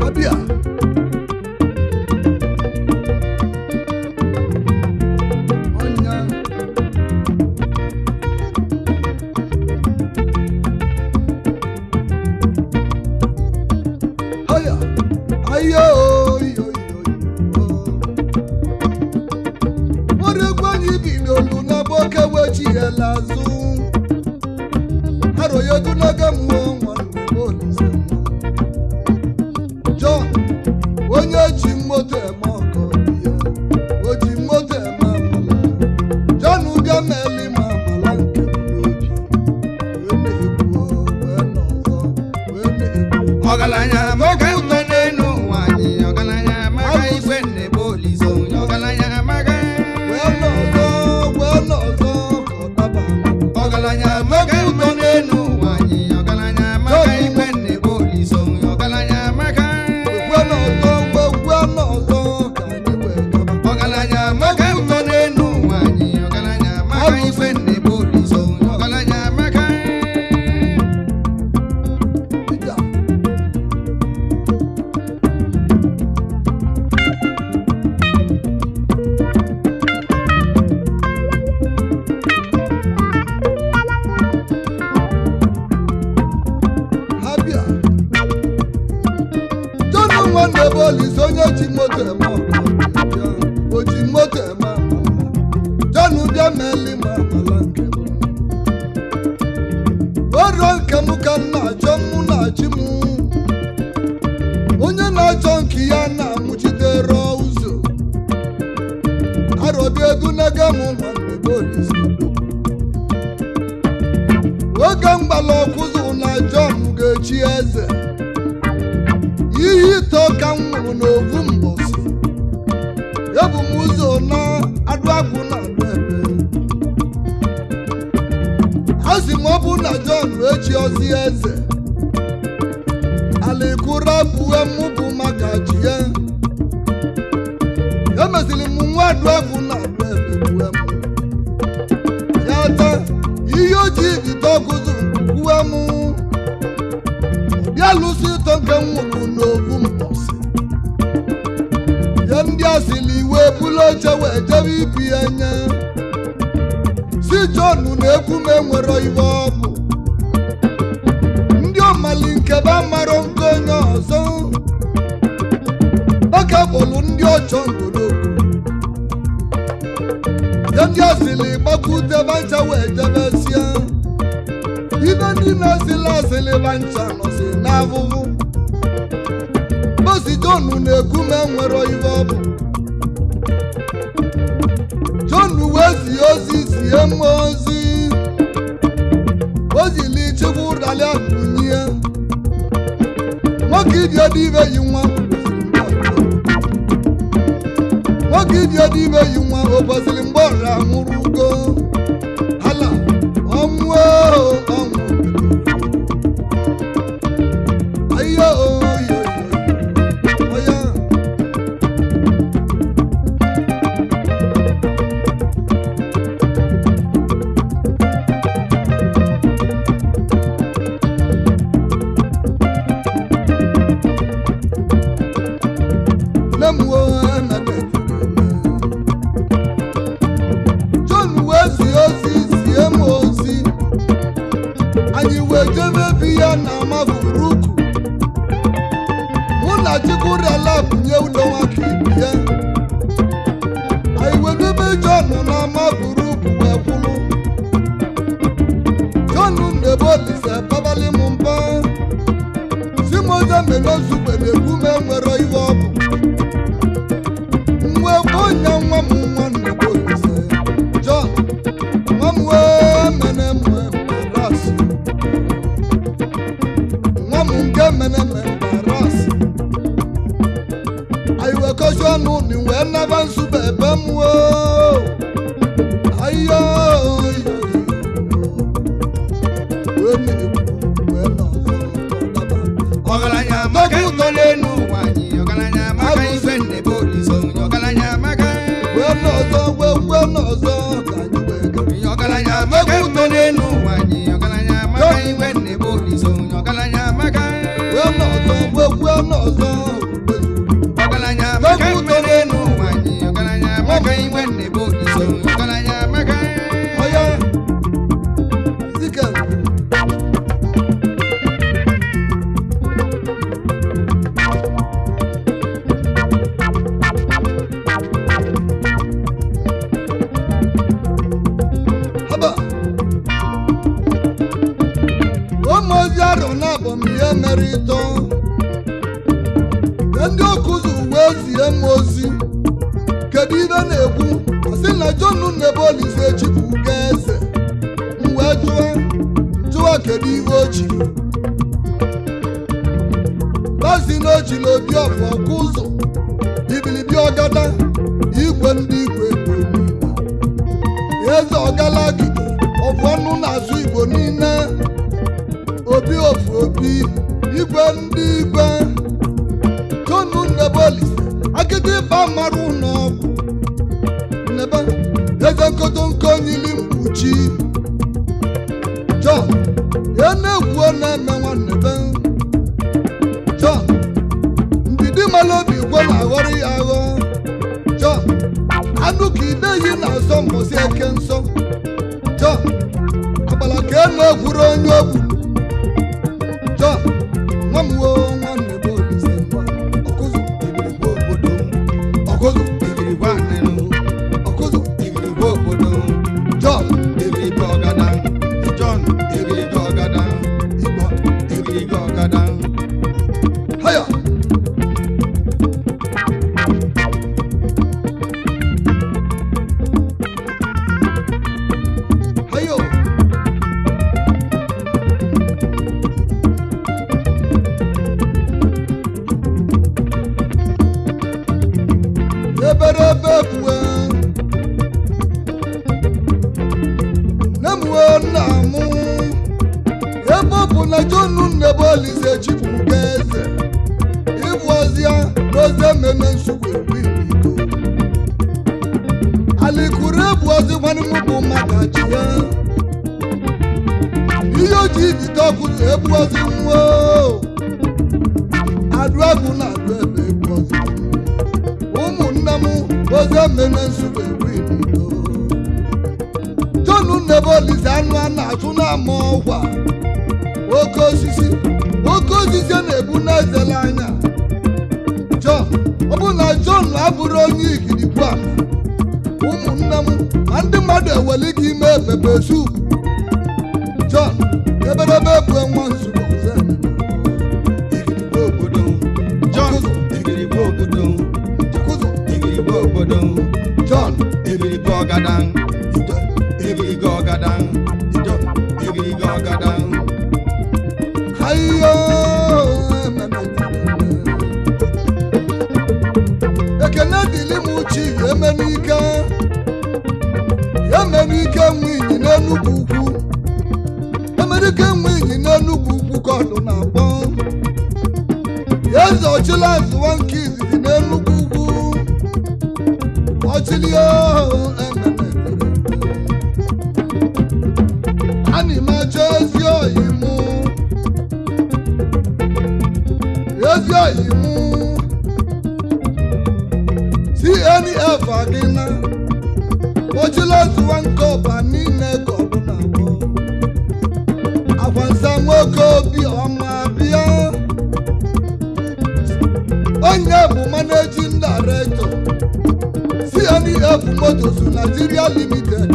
Abịa ọnya. Haya ayo yo yo. Nwere egwu anyị bi n'olu na gboke wechiela azụ aroyodunaga mmụọ nwanne m Olise m. John onye ji moto eme ọkọ ya, o ji moto eme amala. John bịa meli ma amala nke m n'obi wee na-ekwu, wee n'ọzọ wee na-ekwu. Ọgaranya amaka mma n'elu ụwa anyị, ọgaranya amaka, igwe nnebe Olise onye ọgaranya amaka. Wee n'ọzọ, wee n'ọzọ ka ọ daba. Ọgaranya amaka mma n'elu ụwa anyị, ọgaranya amaka, igwe nnebe Olise onye ọgaranya amaka. Wee n'ọzọ, wee n'ọzọ ka anyị wee gaba. Ọgaranya amaka mma n'elu ụwa anyị, ọgaranya amaka, igwe nnebe Olise onye ọgaranya amaka. Ija. Ha bịa. John nwanne bụ Olise onye ji moto eme ọkọ bịa, o ji moto eme amala. John bịa meli ma amala nke m. Ọrịa nke m ka m na-achọ, mụ na-achị m. Onye na-achọ nke ya na-amụchitere ụzọ. Arọbịa edunaga m nwanne bụ Olise odogwu. Oge mgbala ọkụzụ na John ga-echi eze. Ihe ito ka m nwụrụ n'ovu mbọsị. Ebu m ụzọ na adụ agwụ na adụ ebe. Asị m ọ bụ na John echi ozi eze. Alikura bue mụ bụ maka ji ya. Emesịrị m nwa adụ agwụ na adụ ebe bue m. Ya taa, ihe o ji bite ọkụzụ kwue m. Bịa lụsị ịtọ nke m nwụrụ n'ovu mbọsị. Ya ndị asịrị iwe bulu oche wee jebe ibi ya nye. Si John na-ekwu m enwero iwe ọ bụ. Ndị ọmali nke ba marọ nke onye ọzọ. Baka bụlụ ndị ọchọ ngolokwu. Ya ndị asịrị gbakwute bancha wee jebesia. Ibe ndị na-asịlị asịlị bancha nọsị n'ahụhụ. Bosi John na-ekwu m enwero iwe ọ bụ. John wee zie ozi zie m ozi. O zili chukwu rali abụnye. Nwoke ibi ọdị ibe yi nwa nwoke ibi ọdị ibe yi nwa o kwesịrị mgbe ọra nwụrụ ugo. Ala ọnwụ oo, ọnwụ. Ayo oyo oyo. Nne m wo emebe. John wee zie ozi zie m ozi. Anyị wee jebe bi ya na Mavuruku. Mụ na Chukwurala bunye ụlọ nwaka ibi ya. Anyị wee debe John na Mavuruku wee kwụlụ. John na-ebe Olise babali m mba. Si Ụmụoze mere ozugbo na-egbu m enwere iwe ọ bụ mgbe onye nwa m nwa nnukwu Olise John nwa m wee mene mbaras nwa m nke mene mbaras anyị wee kọzie ọnụ na wee naba nzube ebe m woo ayo wee na-ekwu wee nọzọ daba. Ọgaranya amaka mma n'elu ụwa anyị, ọgaranya amaka ife nnebe Olise, ọgaranya amaka. Wee n'ọzọ wee wee n'ọzọ ka anyị wee gaa. Ọgaranya amaka mma n'elu ụwa anyị, ọgaranya amaka ife nnebe Olise, ọgaranya amaka. Wee n'ọzọ wee wee n'ọzọ. Ọgaranya amaka mma n'elu ụwa anyị, ọgaranya amaka ife nnebe Olise, ọgaranya amaka. Ọya Ezekiel. Haba. Ụmụozi arọ na-abụ m ihe mere ịtọ ndị ọkụzụ wee zie m ozi kedu ibe na-ekwu ọ sị na John Nnebe Olise chịpụ ugo eze. M wee jụọ jụọ kedu iwe o chiri bazi na o chiri obi ọfọ ọkụzụ ibilibi ọgada igwe ndị igwe Igbo niile eze ọgalagidi ọfụ ọnụ na-azụ Igbo niile obi ofu obi igwe ndị igwe John Nnebe Olise agịdị ịba mara ụlọ ọgwụ Nnebe eze nkotonko nyili mkpuchi John ya na-ekwu na-eme nwanne be John ndidi mara obi kwe na-aghọrọ ya aghọ John anụ ka ideyi na-asọ mbọsị eke nsọ John agbala ka enu ekwuru onye o gburu John nwa m woo nwanne be Olise nwa ọkụzụ Igirigbo obodo, ọkụzụ igirigbo anịnụ, ọkụzụ igirigbo obodo, John igirigbo ọgada, John igirigbo ọgada, Igbo igirigbo ọgada. haya. Hayo. Eberebe bue nne m wee nna mụ ebe ọ bụ na John Nnebe Olise chịpụ ugo eze ịbụ ọzịa n'ozi ememe nsukwu egbu iko alikuru ebu ozi nwanne m bụ maka chi ya ihe o ji ibite ọkụ egbu ozi nwuo adụ agụ na adụ ebe egbu ozi ụmụnne m ozi ememe nsukwu egbu iko John Nnebe Olise anụ a na-achụ n'ama ọkwa oke osisi oke osisi a na-ebu n'ezele anya John ọ bụ na John abụrụ onye igirikwu ala ụmụnne m ma ndị mmadụ eweli gị ime pepe sup John eberebe bụ nwa nzukọ ọzọ ememe. Igirigbo obodo, John igirigbo obodo, Ọkụzụ igirigbo obodo, John igirigbo ọgada, igirigbo ọgada, John igirigbo ọgada. ayo ememe. Ekene dịlị m uchi emenike emenike nwe inyi n'Enugwu ukwu emenike nwe inyi n'Enugwu ukwu ka ọdụ na-akpọ eze ọchịla azụwa nke izizi n'Enugwu ukwu ọchịlị ooo ememe ana m achọ ezi oyi mụ ezi oyi mụ CNF agịna ojila zuwa nke ọba niile ka ọ bụ na abụọ akwansa nwoke obi ọma bịa onye bụ managing director CNF Motors Nigeria Limited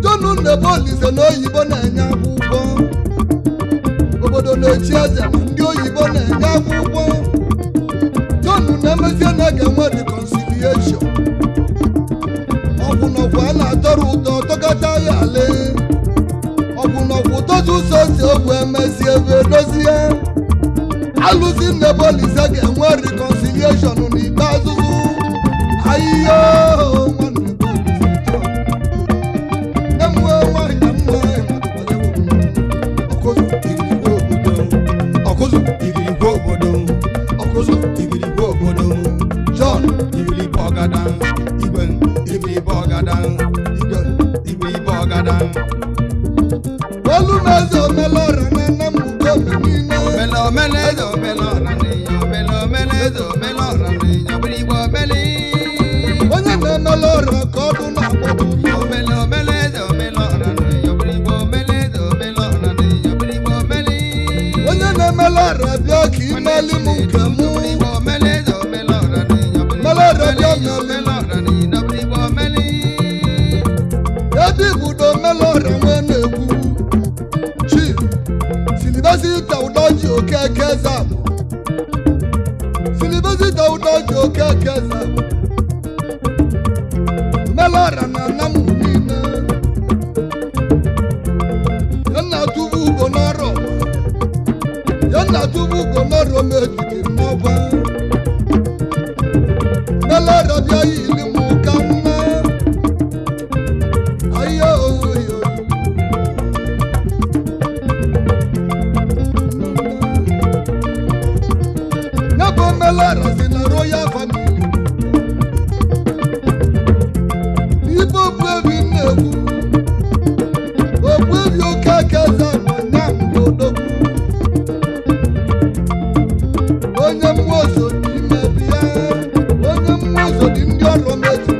John Nnebe Olise na oyibo na-enye akwụkwọ obodo. obodo na-echi eze na ndị oyibo na-enye akwụkwọ. John na-emezie na ga-enwe reconciliation. Ọkwụnọkwụ a na-atọrọ ụtọ tọkọta ya ale. Ọkwụnọkwụ totu ụzọ si ogwu emezi ebe edozie. Alụzi nne Bolise ga-enwe reconciliation n'ikpeazụ. Ahịhịa nwanne Bolise John. Nne m nwee nwaanyị mma. Ọkụzụ igirigwe obodo, ọkụzụ igirigwe obodo, ọkụzụ igirigwe obodo. John. Igirigwe ọgada igwe, igirigwe ọgada igwe, igirigwe ọgada. Olu m eze omela ọra na nne m ugo niile. Omele omele eze omele ọra n'iya, omele omele eze omele ọra n'iya, gbirigbe omele. Onye na-emela ọra ka ọdụ na-akpọtụ. Omele omele eze omele ọra n'iya, gbirigbe omele eze omele ọra n'iya, gbirigbe omele. Onye na-emela ọra bịa ka imeli m nke mụ. Gbirigbe omele eze omele ọra n'iya, gbirigbe Omele ọra bịa omele omele ọra n'iya, gbirigbe omele. Ebe ibudo omela ọra nwee na-ekwu. Chief Silivesita Udoji Okeke Zabụ, Silivesita Udoji Okeke Zabụ, omela ọra na nna m niile. Ya nna tubu ugo n'ọrụ, ya nna tubu ugo n'ọrụ m ejide n'ọba. Omela ọra bịa yili m ka mma. Ayo, oyo. Ya bụ omelara si na royal family. Ibe ogbuebi na-ekwu, ogbuebi Okeke Zama nyam odogwu. Onye mmụọ so dị ime bịa, onye mmụọ so dị ndị ọrụ metụ.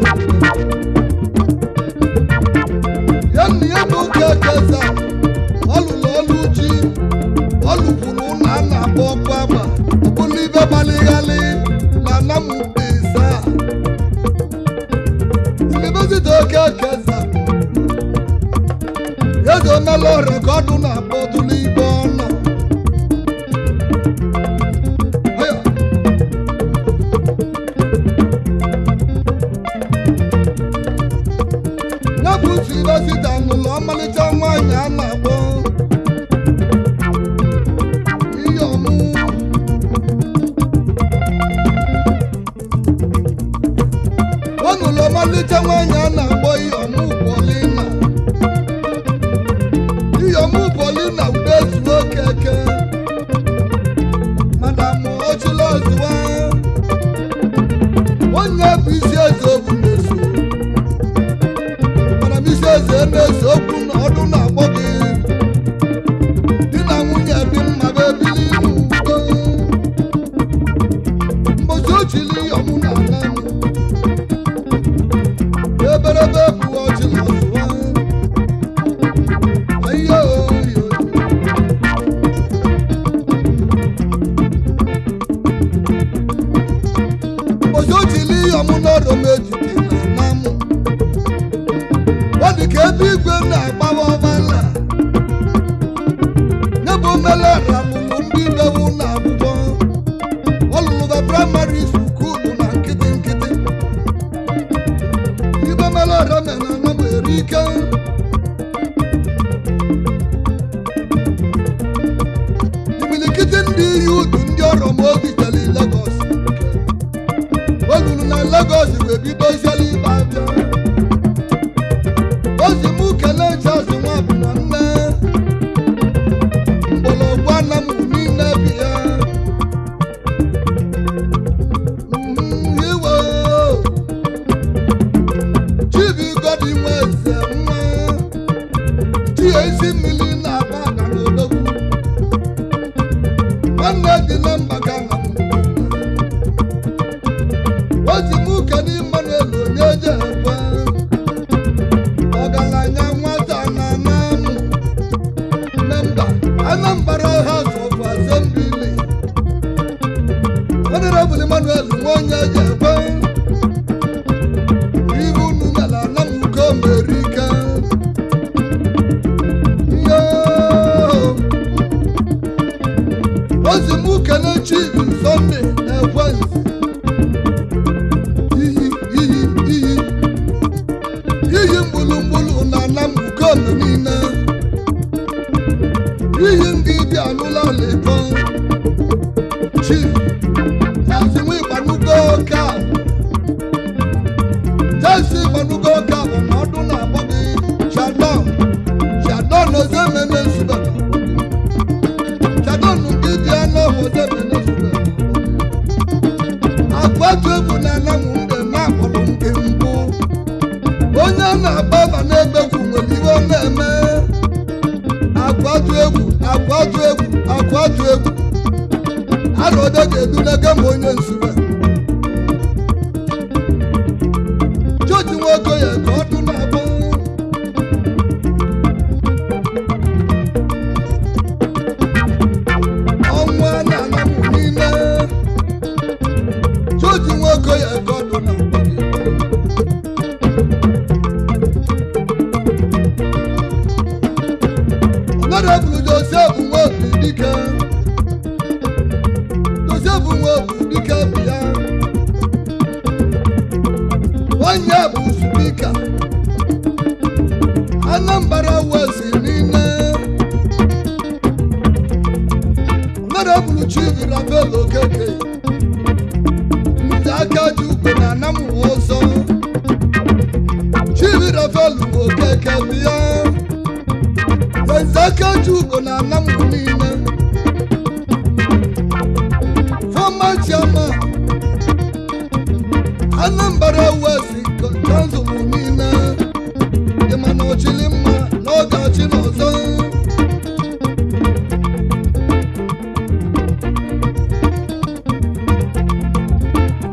Ya na ya bụ Okeke Zama, ọ lụrụ ọlụ ji, ọ lụkwuru ụlọ a na-akpọ ọkụ agba, ọbụla ibe gbalịghalị na Anambra. Silivesita Okeke Zama, eze omela ọra ka ọdụ na-akpọ tụlụ ibe ọnụ. Haya. Ya bụ Silivesita nụrụ ọmalịcha nwaanyị a na-akpọ Iyọmụ. Ọ nụrụ ọmalịcha nwaanyị a na-akpọ Iyọmụ Paulina. Iyọmụ Paulina Udezuo Okeke. Madam Ọchịlọzụwa. Onye bụ isi eze okwu na-eso. Madam isi eze na-ese okwu na ọdụ na-akpọ gị. Di na nwunye dị mma bụ ebili n'udo. Mbosi ochili Iyọmụ na nna m. Eberebe bụ Ọchịlọzụwa. Ayo, yo. Mbosi ochili Iyọmụ n'ọrụ m ejide na nna m. Ọ dị ka ebe igwe na-agbawa ọbala. Nye bụ omelara lụrụ ndị bewu na akwụkwọ. Ọ lụrụ na praịmarị skuulu na nkịtị nkịtị. Ibe melara mere na m eri ike. Imilikiti ndị iyi udu ndị ọrọ m obi jere Lagos. O luru na Lagos wee bido isiala ibe abịa. Ozi mụ kelee Charles nwa bụ nwanne. Mgbọrọgwụ anam niile bi ya. Iwe Chibuigodi nwe eze nwa. Chi esi mmiri na-aba aga n'odogwu. Nwanne dị na mba ka na m. Ozi mụ kelee Emmanuel onye je ekwe. Ọgaranya nwata na namụ. Member Anambra House of Assembly. Honorable Emmanuel Nwonye Jekwe. Ibu unu mere Anamuko Merike. Yoo. Ozi mụ kene Chief Sunday Ekwensi. Iyi iyi iyi iyi mgbulugbulu na anamukolu niile. Iyi ndị bịa anụla lebo. Chief Jesi nwa ịgbanugo oke a. Jesi ịgbanugo oke a bụ na ọdụ na-akpọ gị Shadon. Shadon ozemene nsube na-akpọ gị. Shadon gị bịa n'ọhụ ozemene nsube na-akpọ gị. Akwatu egwu na anamụ ndị na-akpọrọ nke mbụ. Onye na-agba aba n'egbekwu nwere iwe ọ na-eme. Akwatu egwu, akwatu egwu, akwatu egwu. Arọde ga-edunaga m onye nsube. Joji nwoke ya ka ọdụ na-abụ. Ọnwa na-anamụ niile. Joji nwoke ya ka ọdụ na-abụ gị. Honorable Joseph Nwobi Dike. Joseph Nwobi Dike bụ ya. Onye bụ spika Anambra West niile. Honorable Chief Raphael Okeke. Ndị aka ji ukwu na Anamụwa ọzọ. Chief Raphael Okeke bụ ya. Eze Ugo na Anamụ niile. Former chairman Anambra West Council niile. Ịma na ọchịlị mma na ọ ga-achị n'ọzọ.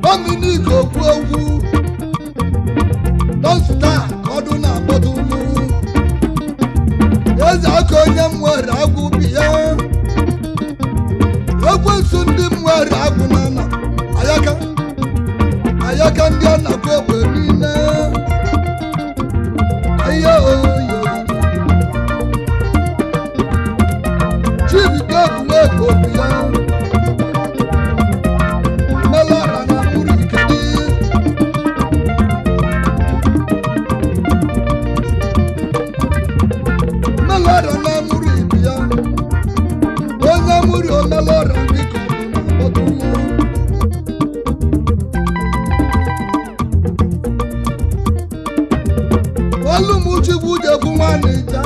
Dominic Okwuogwu Dọsta ka ọdụ na-akpọtụlụ. Eze aka onye m nwere agwụ bi ya. Ekwensu ndị m nwere agwụ na ana ayaka ayaka ndị a na-akụ egbe niile. Ayo oyo. Chief Gabe Nweke obi ya. Melara na mụrụ ikedi. Omelora na mụrụ ibi ya. Onye mụrụ omelora biko na-akpọtụlụ. Olumuchukwu jekwu nwanne ja.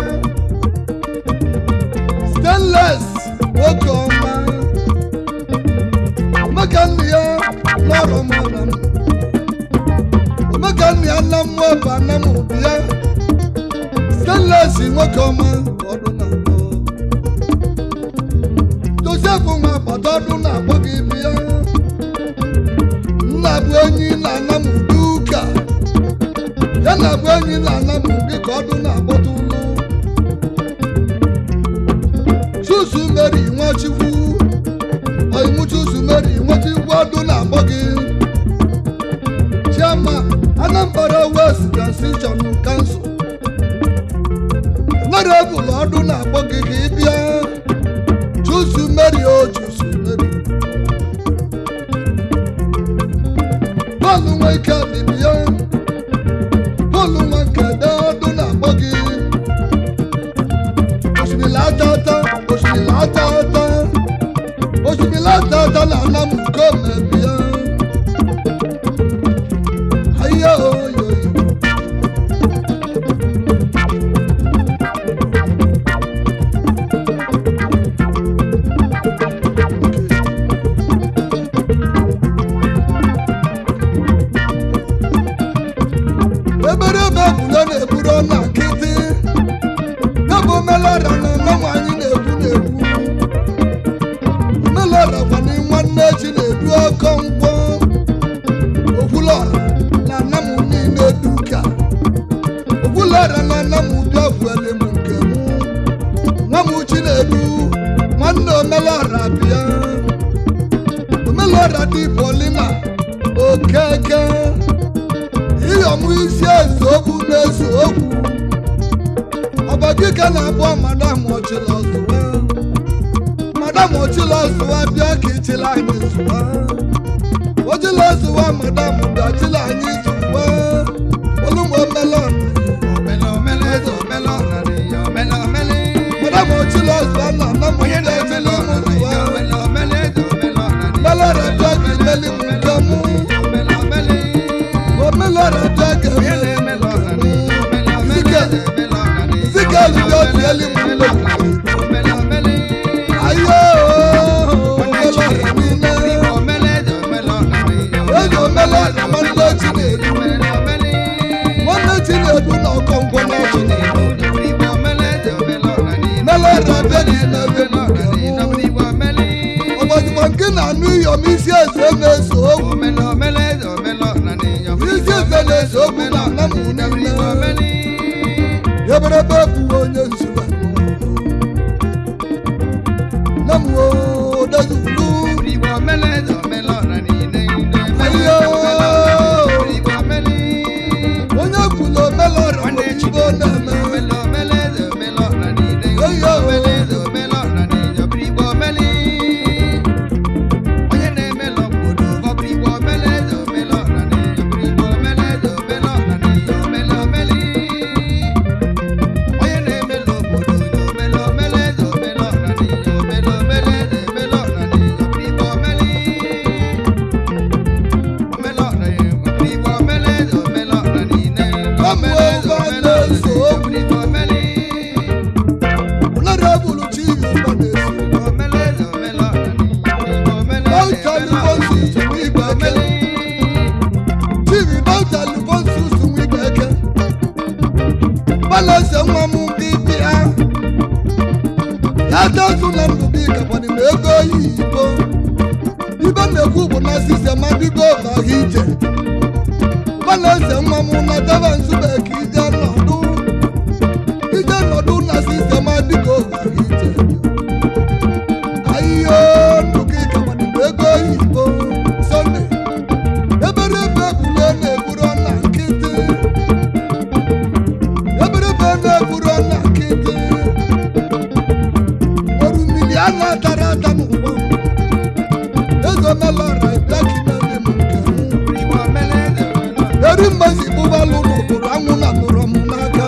Stainless nwoke ọma. Omeka nne ya lọrọ m ọra m. Omeka nne ya nna m bụ ana m obi ya. Stainless nwoke ọma ọdụ na-akpọ. Joseph nwa agbata ọdụ na-akpọ gị bịa. Nna bụ enyi na ana m uduka. Ya na bụ enyi na ana m dịka ọdụ na-akpọtụlụ. Chusu Mary Nwachukwu. Oyimu Chusu Mary Nwachukwu ọdụ na-akpọ gị. Chairman Anambra West Transition Council. Honorable ọdụ na-akpọ gị ka ị bịa. Chusu Mary o Chusu Mary. Paul Nweke bibia. Paul Nweke de ọdụ na-akpọ gị. Osimiri atata, osimiri atata. Osimiri atata na Anamuko mebia. Ayo yo yo. Eberebe ebule na-eburu na nkịtị. Ya bụ omelora na mmanwụ anyị na-ekwu na-ekwu. Omelora kwana nwanne chi na-edu ọkọ nkwọ. Okwulora na anamụ niile duka. Okwulora na anamụ bịa m nke mụ. Nwa m chi na-edu nwanne omelora bịa. Omelora dị Paulina Okeke. Iyọmụ isi eze okwu na-ese okwu. Ọba gị ka na-abụ madam ọchịla ọzụwa. Madam ochila zụwa bịa ka ịchịla anyị zụwa. Ochila zụwa madam bịa chịla anyị zụwa. Olumọ melon. Madam ochila zụwa na nna m Onye bịa na-emele chịla m zụwa. ọnara Melora bịa ka imeli m nke mụ. Omelora bịa ka emeli m nke mụ. Zike bịa tieli m mgbe. Ayo omelora niile. Eze omelora nwanne Chinedu. Nwanne Chinedu na ọkọngwọ n'ọchị. Melora bịa ka imeli m nke mụ. Ọgbajugbo nke na-anụ iyom isi eze na-eso okwu. Isi eze na-eso okwu na nna m niile. Eberebe bụ onye nzube. Nne m o dezulu. Onye kwulu omelora nwere ibe ọ na-eme. Honorable Chief Ọbaneso. Báwùtà Lubonsu Sùnwó Ìgbàkẹ́. Chief Báwùtà Lubonsu Sùnwó Ìgbàkẹ́. Balẹ̀sẹ̀ nwa m gị bịa. Ya tezu na ndụ gị gabani na ego oyibo. Ibe na-ekwu bụ na sistem adịgo ọha ije. Balẹ̀sẹ̀ nwa m na daba nzube ka ije nọdụ. Ije nọdụ na sistem adịgo ọha ije. Ayo ndụ gị gabani na ego oyibo. Sunday. Eberebe ebule na-eburu na nkịtị. Eberebe na-eburu na nkịtị. Ọrụ mmiri a na-atara ata n'ụwa. Eze melọra bịa ka imeli m nke m. Eri mmazi gbụbalụ n'ụbụrụ anwụ na nụrọ m n'aka.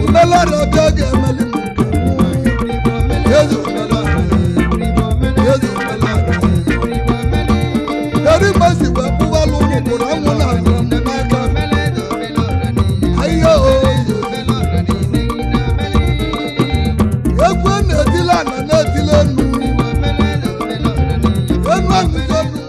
Omelọra bịa ga-emeli m nke m. Eze omelọra, eze omelọra. Eri mmazi wee gbụbalụ n'ụbụrụ anwụ na nụrọ m n'aka. Ayo egwu na-etile ana na-etile enu. Enu anụgo enu.